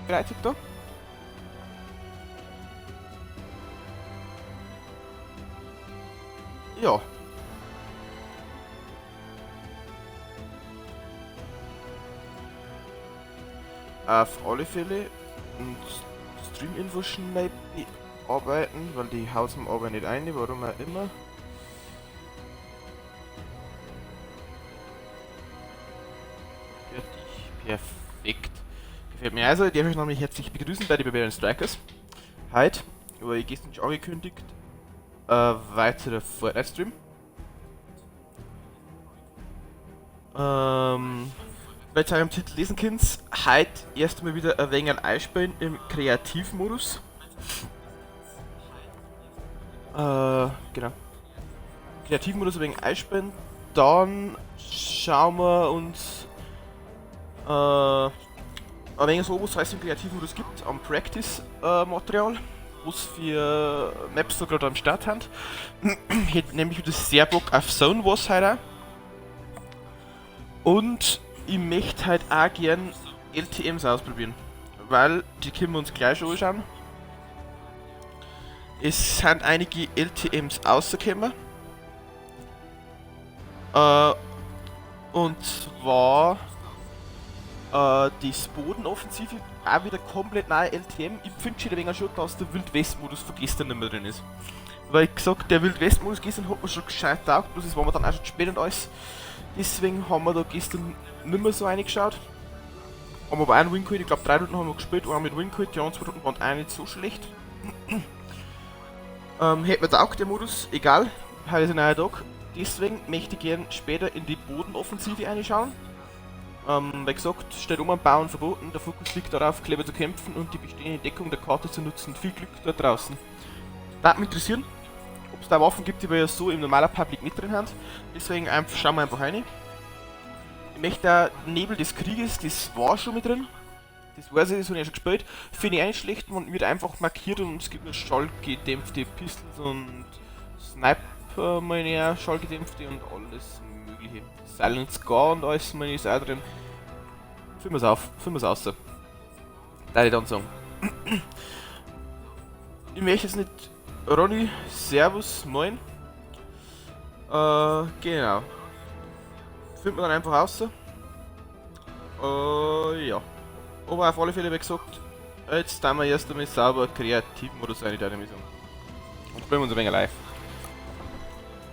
vorbereitet da. Ja. Auf alle Fälle und Stream-Info schnell bearbeiten, weil die haut mir aber nicht ein, warum auch immer. Fertig, perfekt. Gefällt mir also, ich darf euch nämlich herzlich begrüßen bei den Barbarian Strikers. Heute, wo ich gestern schon angekündigt, weiterer Fortnite-Stream. Weil ihr im Titel lesen könnt, heute erst einmal wieder ein wenig einspielen im Kreativmodus. Genau. Kreativmodus ein wenig einspielen. Dann schauen wir uns ein wenig so, was es im Kreativmodus gibt, am Practice-Material, was für Maps da gerade am Start haben. Ich hätte nämlich wieder sehr Bock auf Zone Wars heute auch. Und ich möchte halt auch gern LTMs ausprobieren, weil die können wir uns gleich schon anschauen. Es sind einige LTMs rausgekommen. Und zwar das Bodenoffensive, auch wieder komplett neue LTM. Ich finde schon ein wenig schon, dass der Wild West-Modus von gestern nicht mehr drin ist. Weil ich gesagt, der Wild West-Modus gestern hat mir schon gescheit taugt, bloß es war mir dann auch schon spät und alles. Deswegen haben wir da gestern nicht mehr so reingeschaut. Haben aber auch einen Win geholt, ich glaub 3 Runden haben wir gespielt, einen mit Win geholt, die anderen 2 Runden waren auch nicht so schlecht. Hätte mir taugt der Modus, egal, heute ist ein neuer Tag. Deswegen möchte ich gern später in die Bodenoffensive reinschauen. Wie gesagt, steht um am Bauen verboten, der Fokus liegt darauf, clever zu kämpfen und die bestehende Deckung der Karte zu nutzen. Viel Glück da draußen. Da würde mich interessieren, ob es da Waffen gibt, die wir ja so im normalen Public mit drin haben. Deswegen schauen wir einfach rein. Ich möchte da Nebel des Krieges, das war schon mit drin. Das weiß ich, das habe ich ja schon gespielt. Finde ich auch nicht schlecht, man wird einfach markiert und es gibt nur schallgedämpfte Pistols und Sniper, meine ich auch, schallgedämpfte und alles mögliche. Silent Scar und alles, meine ich, ist auch drin. Füllen wir's auf, füllen wir's aus. Da ich dann sagen. Ich möchte jetzt nicht. Ronny, Servus, moin. Genau. Findet man dann einfach raus. Ja. Aber auf alle Fälle, wie gesagt, jetzt tun wir erst einmal sauber Kreativmodus rein, würde ich sagen. Und spielen wir uns ein wenig live.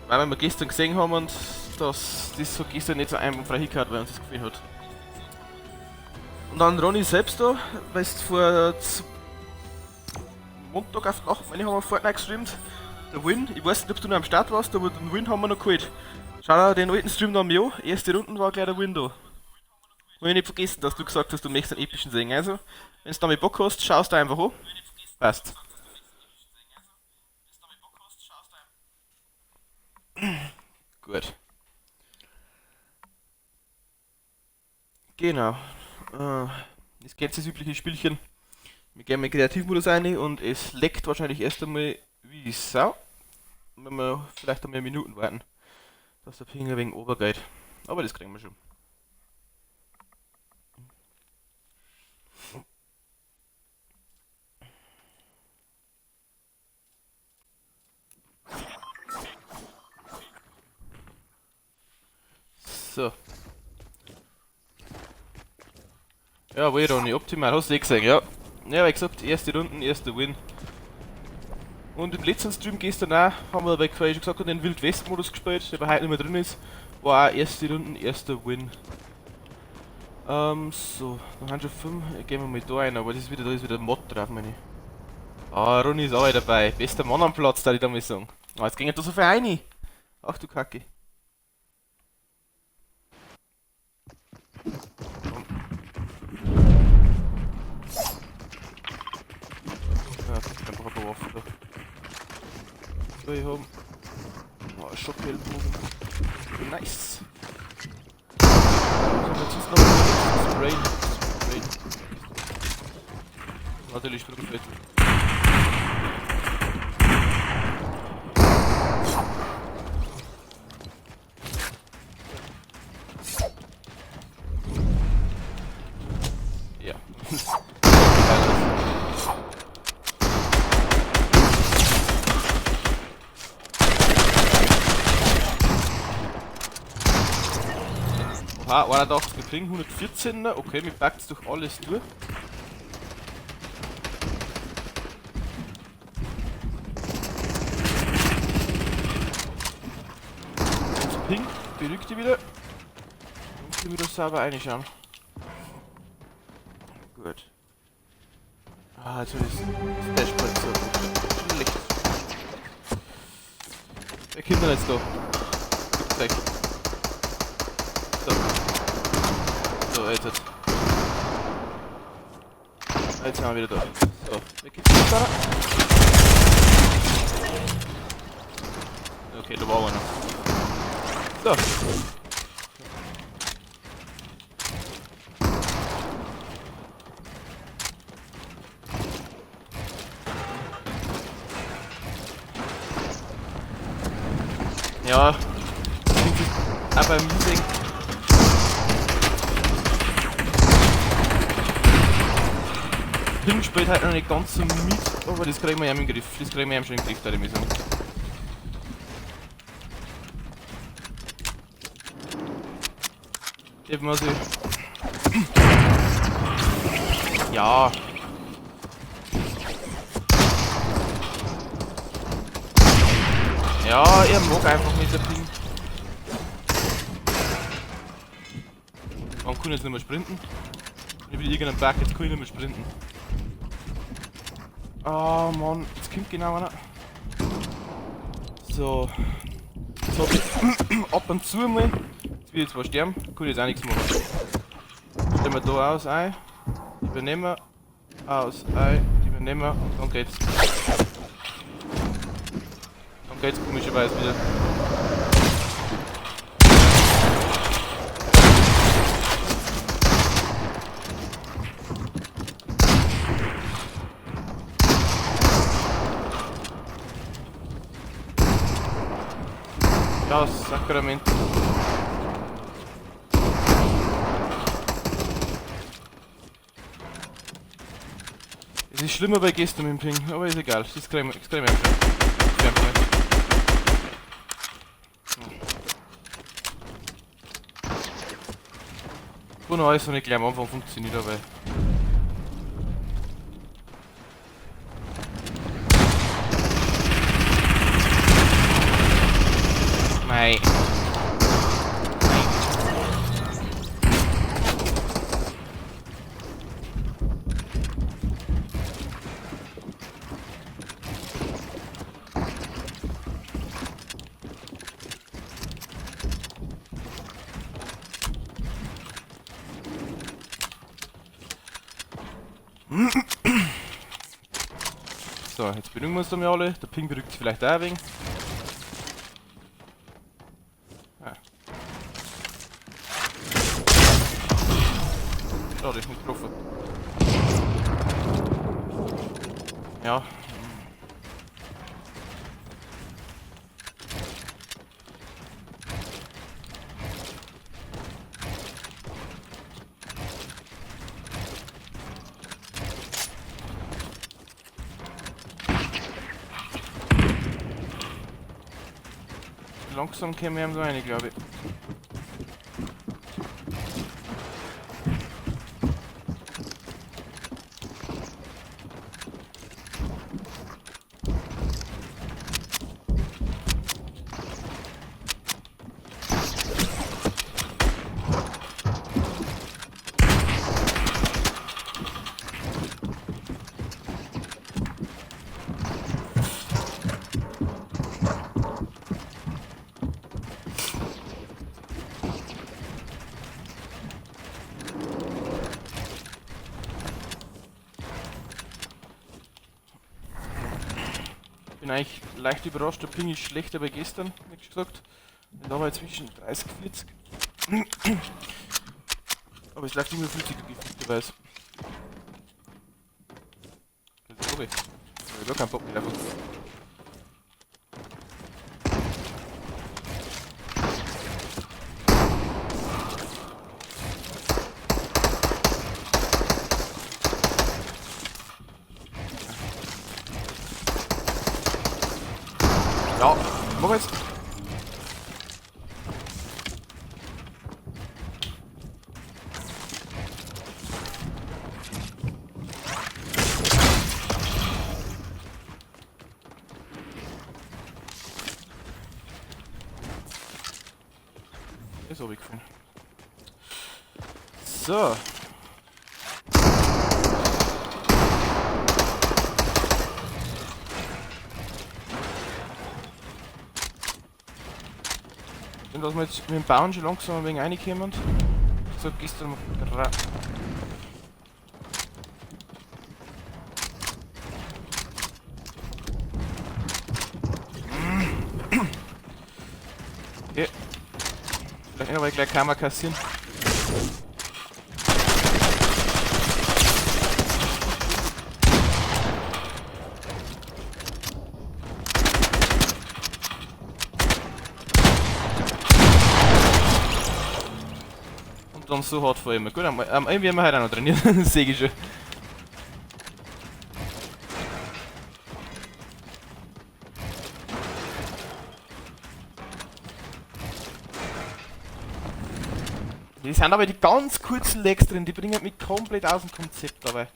Weil wir gestern gesehen haben und dass das so gestern nicht so einwandfrei hingehört, weil uns das gefallen hat. Und dann Ronny selbst da, weil es vor Montag auf die Nacht, meine ich, haben wir Fortnite gestreamt. Der Win, ich weiß nicht, ob du noch am Start warst, aber den Win haben wir noch geholt. Schau dir den alten Stream noch an, erste Runden war gleich der Win da. Hab ich nicht vergessen, dass du gesagt hast, du möchtest einen epischen sehen. Also, wenn du damit Bock hast, schaust du einfach an. Passt. Gut. Genau. Das kennt das übliche Spielchen. Wir gehen mit Kreativmodus rein und es leckt wahrscheinlich erst einmal wie Sau. Wenn wir vielleicht einmal Minuten warten, dass der Ping ein wenig runtergeht. Aber das kriegen wir schon. So. Ja, wohl, Ronny, optimal, hast du eh gesehen, ja. Ja, wie gesagt, erste Runden, erster Win. Und im letzten Stream gestern auch, haben wir, wie ich schon gesagt habe, den Wild West Modus gespielt, der aber heute nicht mehr drin ist. War auch erste Runden, erster Win. So, noch haben schon 5, gehen wir mal da rein, aber da ist wieder Mod drauf, meine ich. Ah, Ronny ist auch wieder dabei. Bester Mann am Platz, da ich da mal sagen. Ah, jetzt ging ja da so viel rein. Ach du Kacke. Ja, einfach ein paar Waffen da. So, ich hab. Oh, Schockellbogen. Nice! So, jetzt ist noch Spray. Spray. Natürlich Sprungfettel. Ja. Oha, 81 Ping, 114er. Okay, mir packt's durch alles durch. Und Ping, beruhigt die wieder. Und können wir da sauber reinschauen. Gut. Ah, jetzt ist das Dashboard so schlecht. Wer kommt denn jetzt da? Gibt's gleich. So. So, jetzt. Jetzt sind wir wieder da. So, wer kommt jetzt da? Okay, da war einer. So. Ja, auch beim Meeting. Ping spielt halt noch nicht ganz so mit, aber das kriegen wir ja im Griff. Das kriegen wir ja schon im Griff, da ich sagen. Eben muss ich. Ja. Ja, er mag einfach nicht der Ping. Man kann jetzt nicht mehr sprinten. Ich will irgendeinen Bug, jetzt kann ich nicht mehr sprinten. Oh Mann, jetzt kommt genau einer. So. Jetzt hab ich ab und zu mal. Jetzt will ich zwar sterben, kann ich jetzt auch nichts machen. Stellen wir da aus ein. Übernehmen. Aus, ein. Übernehmen und dann geht's. Dann geht's komischerweise wieder. Ja, Sakrament. Es ist schlimmer bei gestern mit dem Ping, aber ist egal. Das kriegen wir schon. Kann alles noch nicht gleich am Anfang funktioniert, aber. Mei. So, jetzt beruhigen wir uns da mal alle. Der Ping beruhigt sich vielleicht auch ein wenig. Ah. Schade, nicht getroffen. Ja. Langsam kämen wir ihm da rein, glaube ich. Bin eigentlich leicht überrascht, der Ping ist schlechter bei gestern, wie gesagt. Da war zwischen 30, 40. Aber es läuft immer flüssiger gefühlterweise. Das ist ich. Ich hab gar keinen Bock mehr einfach. Ja, mach jetzt. Ist runtergefallen. So. Und dass wir jetzt mit dem Bauen schon langsam ein wenig reinkommen. So, gestern mal. Ja. Vielleicht aber gleich Karma kassieren. Und dann so hart vor immer. Gut, am irgendwie werden wir heute auch noch trainieren, sehe ich schon. Die sind aber die ganz kurzen Legs drin, die bringen mich komplett aus dem Konzept dabei.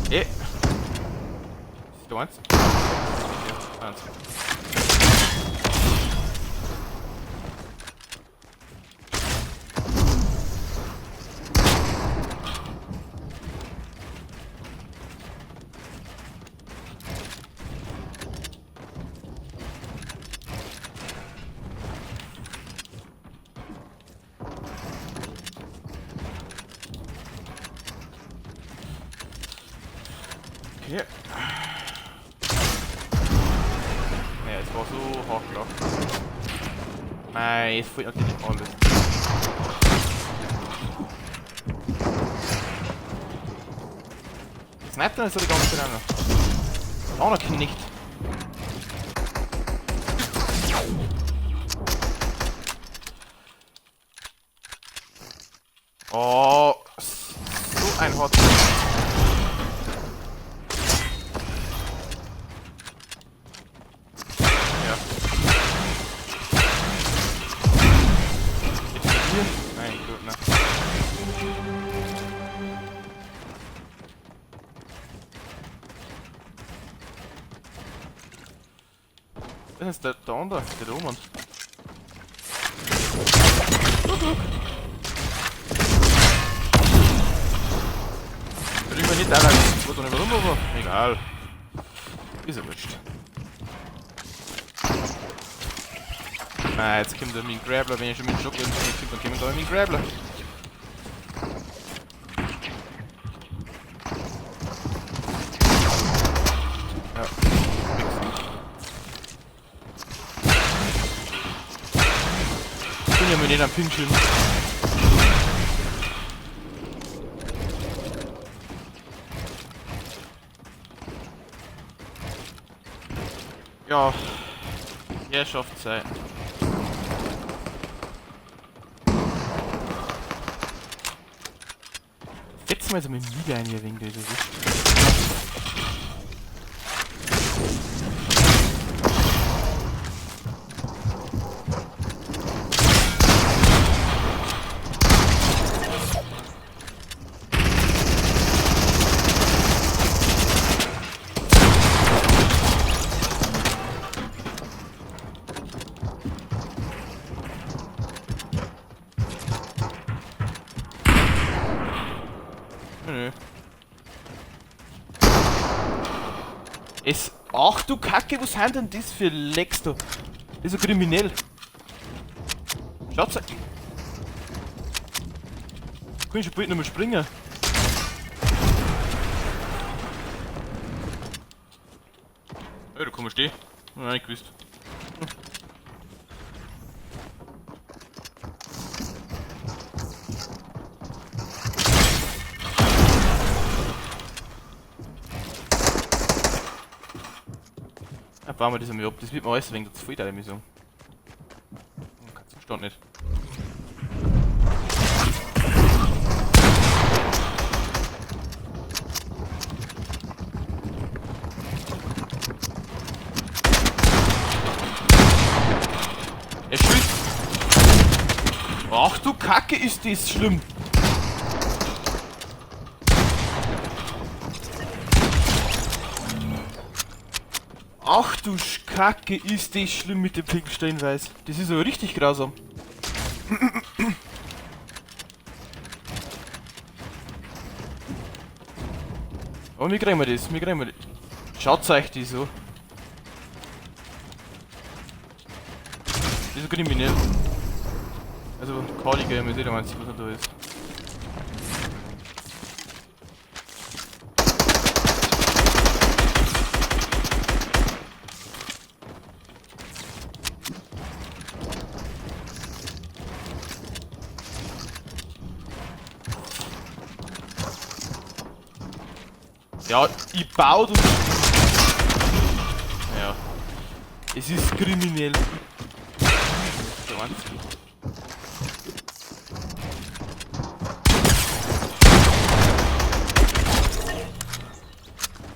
Ey. Ist da eins? Ja, eins. Okay. Naja, es war so hart klar. Nein, es fehlt natürlich alles. Sniper ist die ganze Zeit auch noch. Auch noch knickt. Oh, so ein Hot. Ja. Jetzt hier? Nein, gut, ne. Das ist der da unten, der da oben. Guck, guck. Bringen wir nicht alle. Ich weiß nicht warum, aber egal. Ist ja wurscht. Ah, jetzt kommt der mit dem Grappler. Wenn ich schon mit dem Shotgun komme, dann kommt da mit dem Grappler. Ja, ich bin ja mal nicht am Pinschirm. Ja, Herrschaftszeit. Setzen wir jetzt mal wieder ein hier wegen dieser Sicht. Nö. Es. Ach du Kacke, was sind denn das für Lecks da? Das ist ja kriminell. Schaut's. Kann ich schon bald nicht mehr springen. Ey, da kann man stehen. Nein, nicht gewusst. Ja, bauen wir das einmal ab, das wird mir alles wegen zu viel, da ich sagen. Kein Zustand nicht. Er schießt! Ach du Kacke, ist das schlimm! Ach du Kacke, ist das schlimm mit dem pinken Steinweiß. Das ist aber richtig grausam. Aber wie kriegen wir das? Wie kriegen wir das? Schaut euch die so. Das ist kriminell. Also, Kali Game ist eh der einzige, was da ist. Ja, ich baue das. Ja. Es ist kriminell. Der einzige.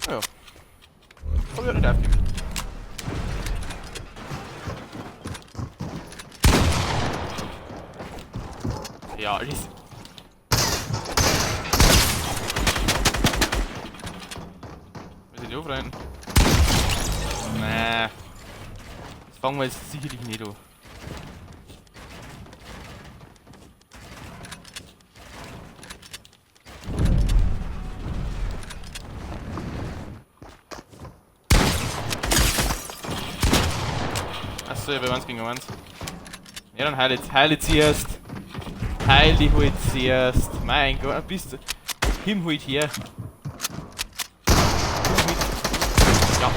Ja. Hab ich nicht aufgegeben. Ja, das. Wir sind die rein. Nee. Das fangen wir jetzt sicherlich nicht an. Achso, ja, bei 1 gegen 1. Ja, dann heil jetzt, heil zuerst. Heil dich halt zuerst. Mein Gott, bist du. Komm halt her. Komm halt. Ja.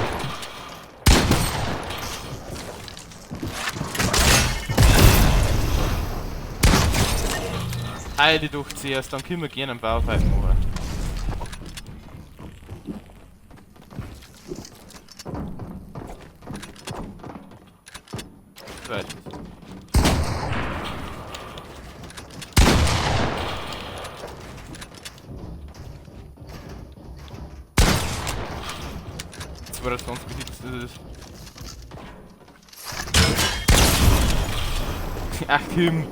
Heil dich doch zuerst, dann können wir gerne einen Baufight machen. Right. 22 Hits, das ist. Ach, Kim.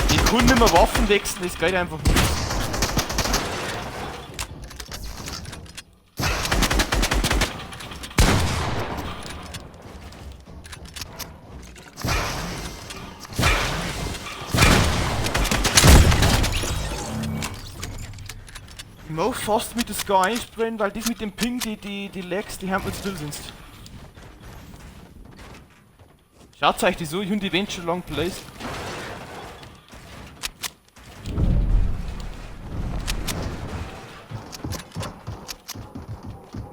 Ich kann nicht mehr Waffen wechseln, das geht einfach nicht. Ich muss fast mit der Scar einsprayen, weil das mit dem Ping, die Lags, die haben wir zu viel sonst. Schaut euch die so, ich hab die Event schon lang placed.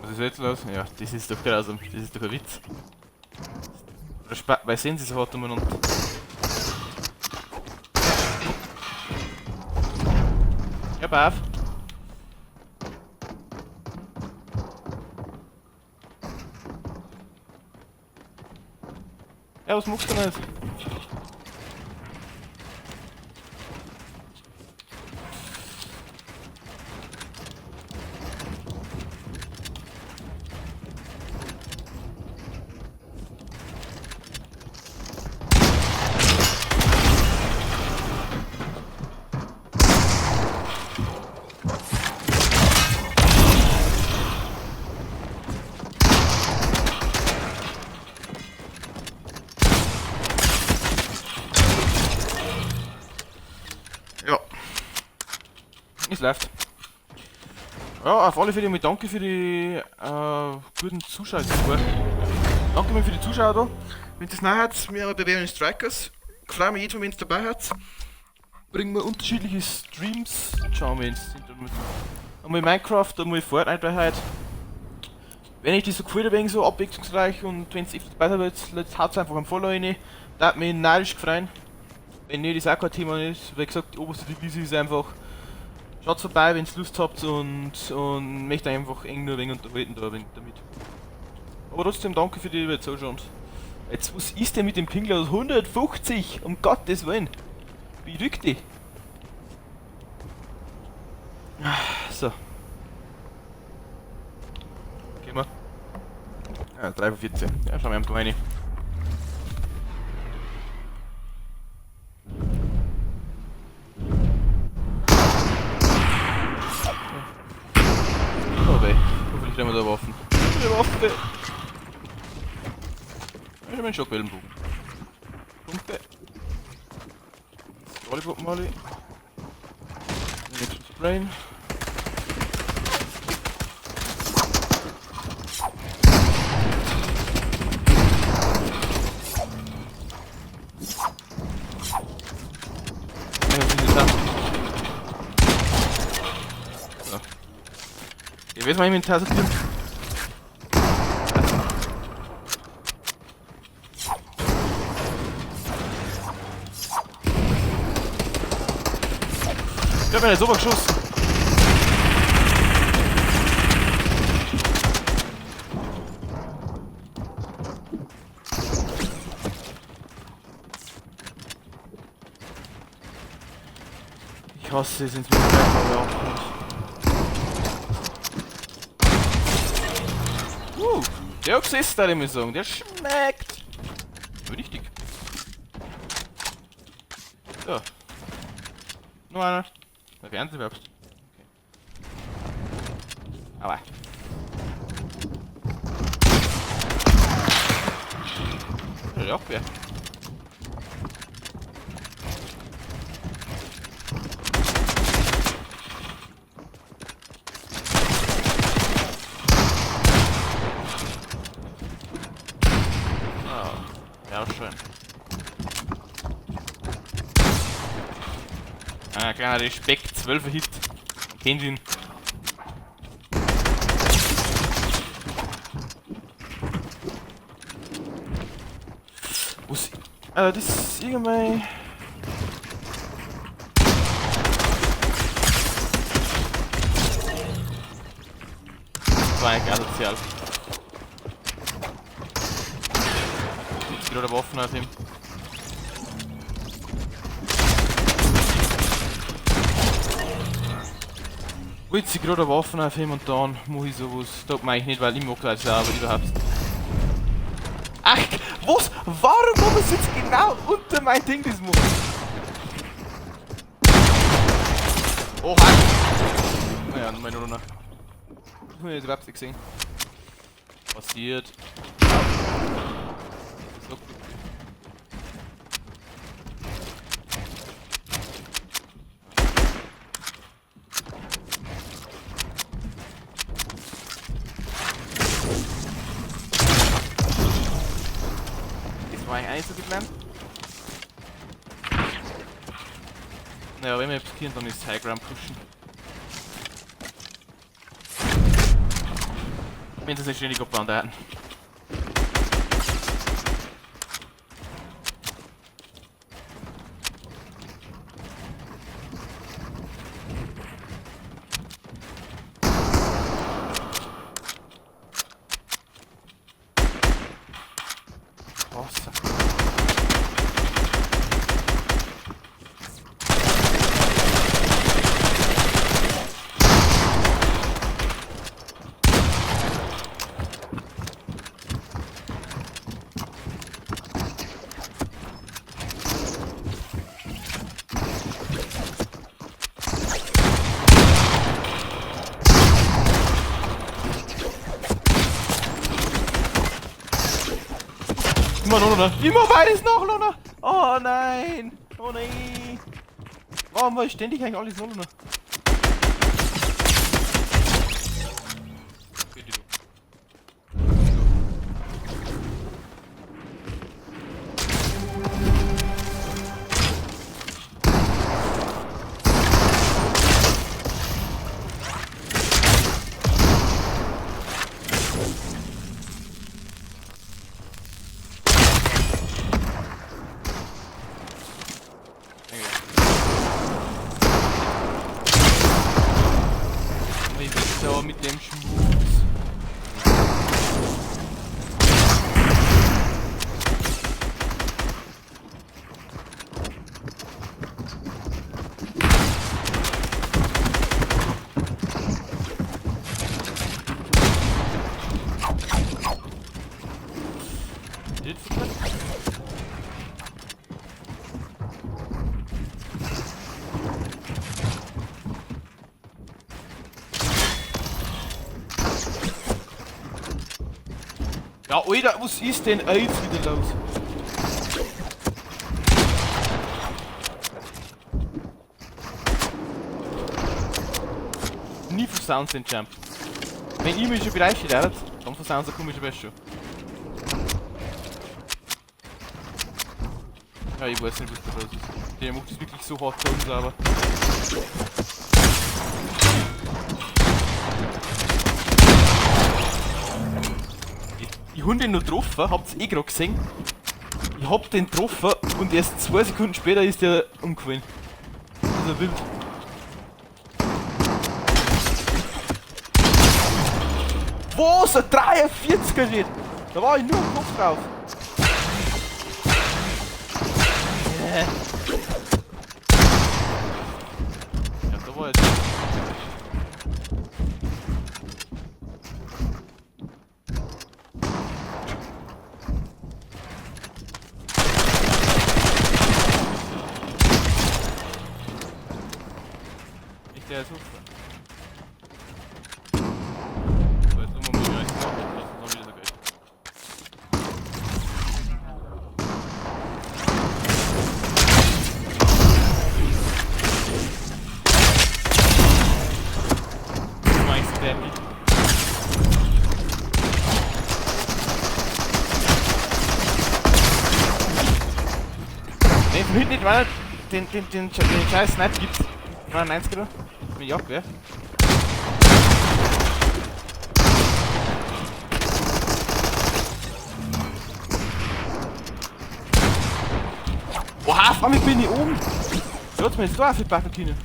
Was ist jetzt los? Ja, das ist doch grausam, das ist doch ein Witz. Weil sehen Sie so hart umeinander. Ja, brav. Ja, was machst du denn jetzt? Ja. Es läuft. Ja, auf alle Fälle mal danke für die guten Zuschauer. Danke mal für die Zuschauer da. Wenn das neu hat, wir bei Bavarian Strikers. Freue mich jedes Mal, wenn es dabei hat. Bringen wir unterschiedliche Streams. Schauen wir jetzt. Einmal Minecraft, einmal Fortnite bei heute. Wenn ich das so gefällt, ein wenig so abwechslungsreich und wenn es öfter dabei seid, haut einfach ein Follow rein. Da hat mich narrisch gefreut. Wenn nicht, ist auch kein Thema nicht. Wie gesagt, die oberste Devise ist einfach, schaut vorbei, wenn ihr Lust habt und möchte einfach eng nur ein wenig unterhalten da damit. Aber trotzdem danke für die, die zuschauen. Jetzt, was ist denn mit dem Ping los? 150! Um Gottes Willen! Wie rückt die? So. Gehen wir. Ja, 3:14. Ja, schauen wir einfach rein. Waffen. Eine Waffe! Ich habe einen Schockwellenbogen. Pumpe. Das Lollipop Molly. Nichts zum Sprayen. So. Ich weiß mein Inventar sortieren. Ich hab mir super geschossen. Ich hasse es, wenn's mir gleich aufkommt. Der ist da, muss ich sagen. Der schmeckt. Richtig. So. Nur einer. Der Fernsehen überhaupt. Okay. Aber. Ja, wer. Ja, schön. Ah, kleiner Respekt, 12 Hit. Man kennt ihn. Was? Das ist irgendwie. Das war eigentlich asozial. Jetzt gerade Waffen auf ihm. Wollte sie gerade Waffen auf ihm und dann mache ich sowas. Das mag ich nicht, weil ich mag das auch, aber überhaupt. Ach, was? Warum muss ich jetzt genau unter mein Ding das machen? Oh, hi! Naja, nochmal nur noch. Ich hab jetzt überhaupt nicht gesehen. Passiert. Das war eigentlich so geplant. Naja, wenn wir etwas kriegen, dann ist High Ground pushen. Wenn sie sich ständig abbauen hätten. Wasser. Immer noch, oder? Immer beides noch, oder? Oh nein! Oh nein! Warum war ich ständig eigentlich alles noch, oder? Ja, Alter, was ist denn jetzt wieder los? Nie versauen den Jump. Wenn ich mich schon bereit werde, dann versauen sie komische Best schon. Ja, ich weiß nicht, was da los ist. Der macht das wirklich so hart unsauber. Ich hab den noch getroffen, habt's eh grad gesehen. Ich hab den getroffen und erst 2 Sekunden später ist der umgefallen. Das ist ja wild. Was? Ein 43er steht! Da war ich nur im Kopf drauf. Ja, da war jetzt. Ich der jetzt hoch. So, jetzt nochmal mit euch. Das ist noch wieder so geil. Ne, von hinten nicht, weil den scheiß Snipe gibt's. 99er da. Mit Jagdwehr. Oha, vor allem bin ich oben. So hat's mir jetzt da auch viel backen können.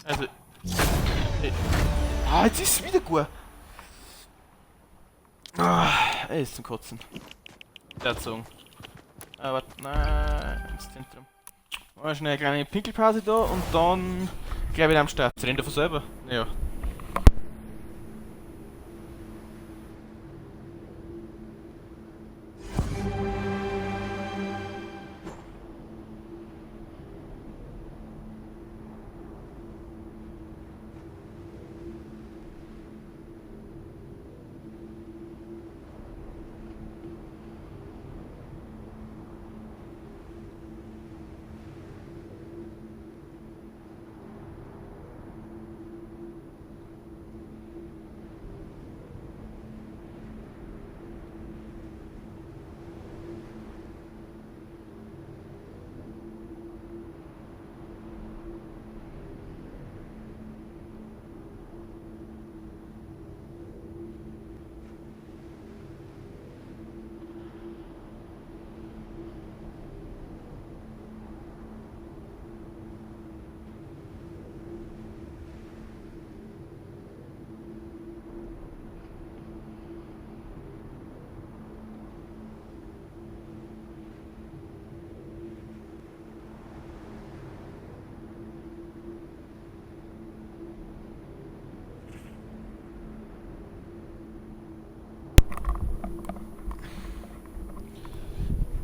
Also. Hey. Ah, jetzt ist es wieder gut. Ah, er ist zum Kotzen. Der Zung. Ah, warte, nein, ins Zentrum. Mal schnell eine kleine Pinkelpause da und dann gleich wieder am Start. Das rennt er von selber. Ja.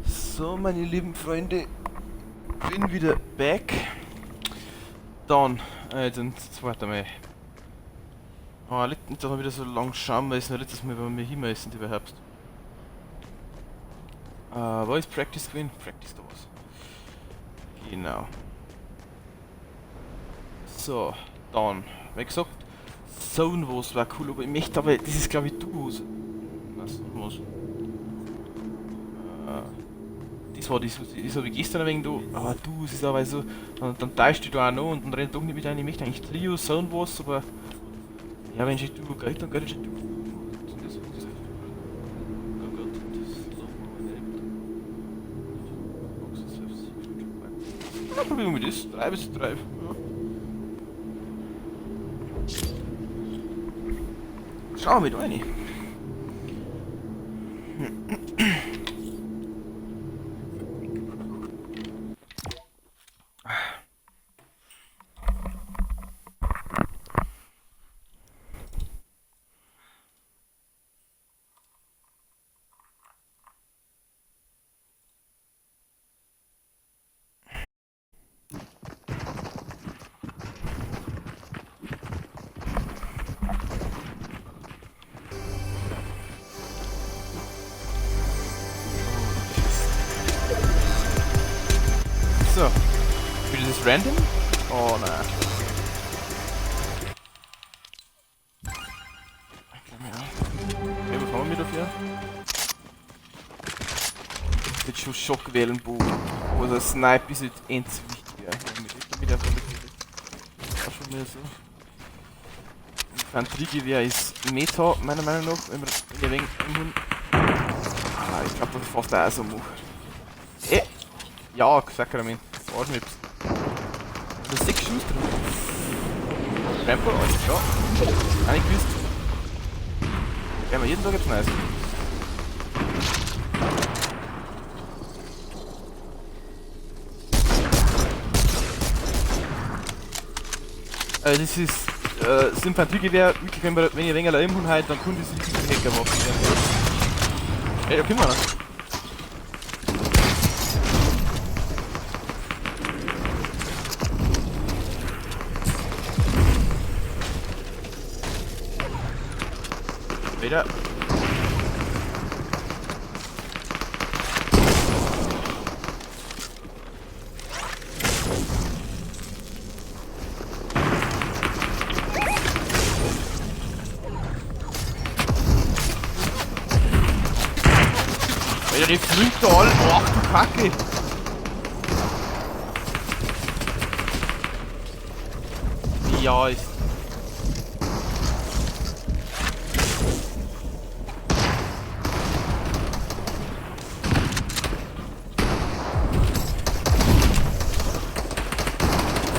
So, meine lieben Freunde, bin wieder back. Dann, jetzt das zweite Mal. Oh, letztens darf man wieder so lang schauen, weil es noch letztes Mal, wenn wir hin müssen überhaupt. Wo ist Practice gewesen? Practice da was. Genau. So, dann, wie gesagt, Zone Wars war cool, aber ich möchte aber, das ist glaube ich Duos. Was? Was? Das war das, das habe ich gestern ein wenig da, aber du, es ist aber so, dann täuscht du da auch noch und dann rennt doch nicht wieder rein. Ich möchte eigentlich Trio, Zone Wars, aber ja, wenn ich du geht, dann geht ich du. Das, das, oh Gott, das. Ja, probieren wir das. 3 bis 3. Ja. Schauen wir da rein. Das random? Oh nein. Ich glaube ja. Okay, was haben wir dafür? Jetzt schon Schockwellenbogen. Also Snipe ist jetzt eins wichtiger. Mit der auch schon wieder so. Infanteriegewehr ist Meta, meiner Meinung nach, wenn wir ein wenig umhun. Ah, ich glaube, das ist fast auch so mache. Ja, Sakrament. Arschmips. Da ist 6 Schuss drin. Trample, alles klar. Auch nicht gewusst. Ja, aber jeden Tag gibt's Neues. Das ist das Infanteriegewehr, wirklich, wenn ich ein wenig Leben habe, dann kann das wirklich die Hackerwaffe werden. Ey, da können wir noch. Wieder. Alter, die fliegt da alle. Ach du Kacke! Ja, ist.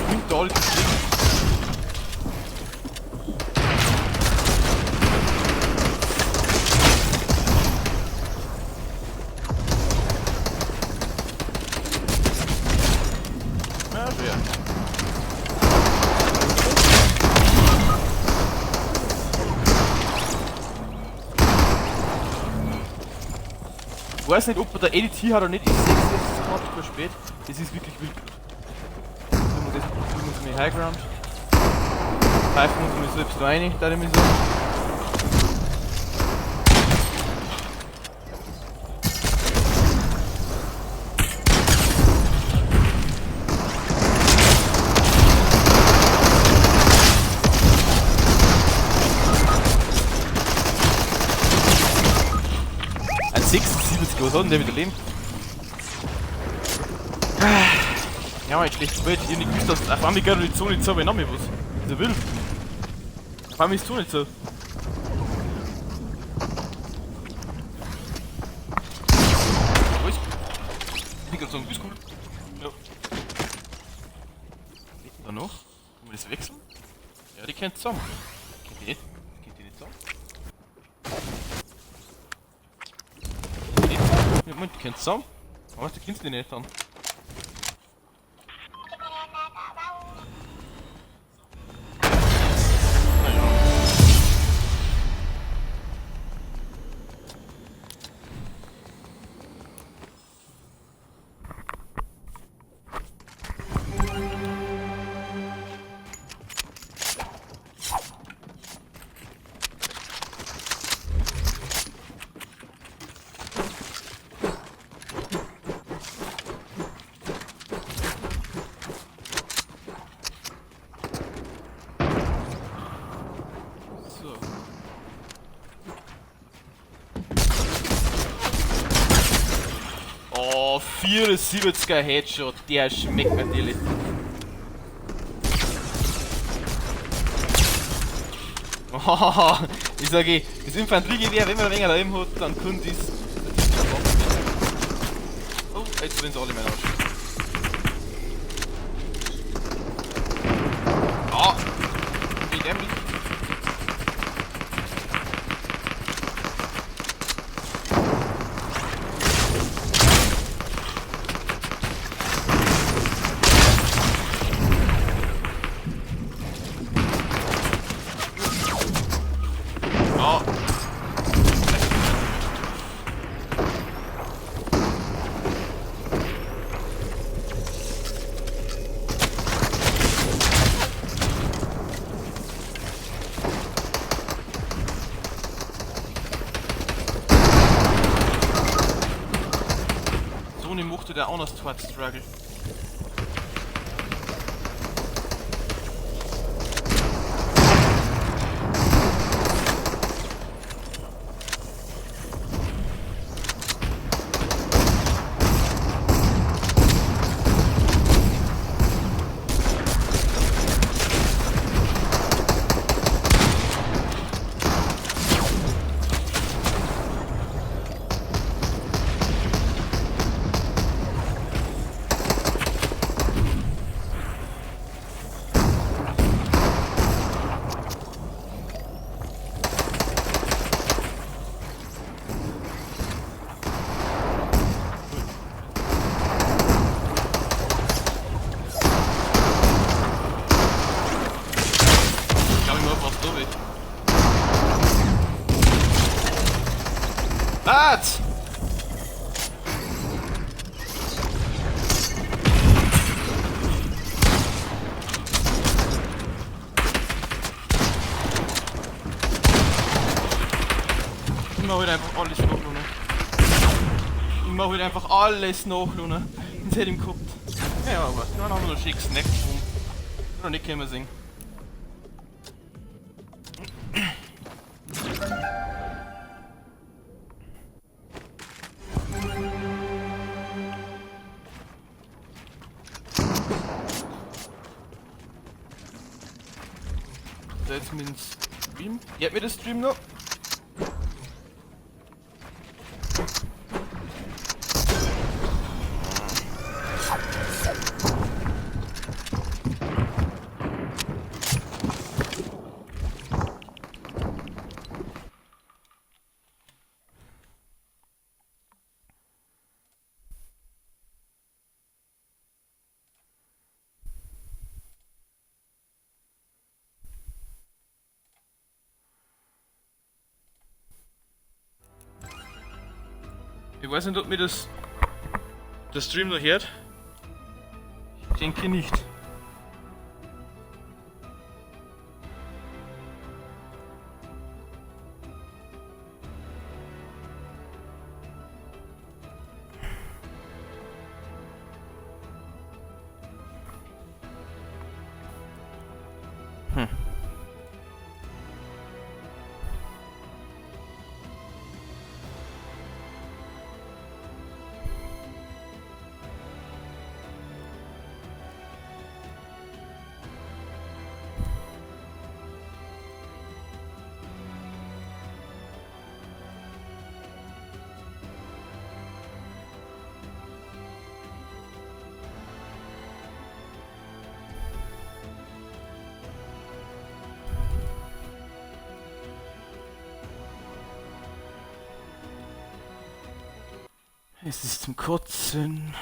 Fliegt da alle. Ich weiß nicht, ob man der EDT hat oder nicht, ich sehe es jetzt gerade zu spät. Das ist wirklich wild. Tun wir uns mit Highground. Pfeifen uns mal selbst rein, da ich mir sagen. Ein 76, was hat denn der wieder Leben? Ja, jetzt schlecht gespielt. Ich hab nicht gewusst, dass auf einmal geht die Zone zu, aber ich was. Ist ja wild. Auf einmal ist die Zone zu. Wo ist? Ich kann sagen, ist cool. Ja. Da noch? Können wir das wechseln? Ja, die kennt zusammen. Kennt die nicht? Kennt die nicht zusammen? Ja, Moment, die kennt zusammen. Aber du kennst die nicht dann. Naja. So. Oh, 74er Headshot, der schmeckt natürlich. Oh, ich sage, das Infanteriegewehr, wenn man ein wenig Leben hat, dann kann das. Oh, jetzt sind sie alle meine Arsch. Ah, wie dämlich. Der auch noch Struggle. ich. Was? Ich mach wieder einfach alles nach, Luna. Ich mach wieder einfach alles nach, Luna. Das hätte ich im Kopf. Ja, aber dann haben wir noch schick Snacks rum. Noch nicht können wir sehen. So, jetzt mit dem Stream. Geht mir der Stream noch? Ich weiß nicht, ob mir das der Stream noch hört. Ich denke nicht. Es ist zum Kotzen.